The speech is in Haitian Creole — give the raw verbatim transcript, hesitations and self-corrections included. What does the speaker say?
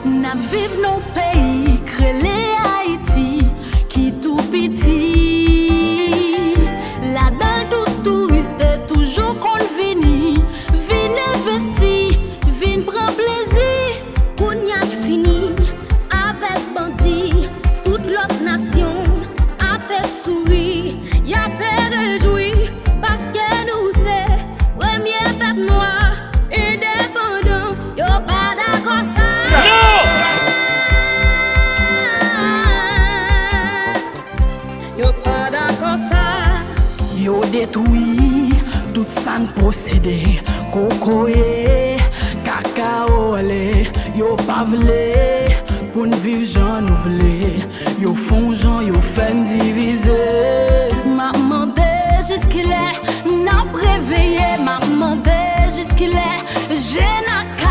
N ap viv nan yon peyi k rele Ayiti, ki tou piti. Ladan l tout touris te toujou konn vini, vin envesti, vin pran plezi. Kounye a fini avèk bandi, tout lòt nasyon ape souri, y ape rejwi, paske nou se premye pèp nwa endepandan. Yo pa dakò sa. Yo pa dakò sa. Yo detwi tout sa n posede. Kokoye, kakaole, yo pa vle pou n viv jan nou vle. Yo fè yon jan, yo fè n divize. M ap mande jiskilè n ap reveye. M ap mande jiskilè jèn ak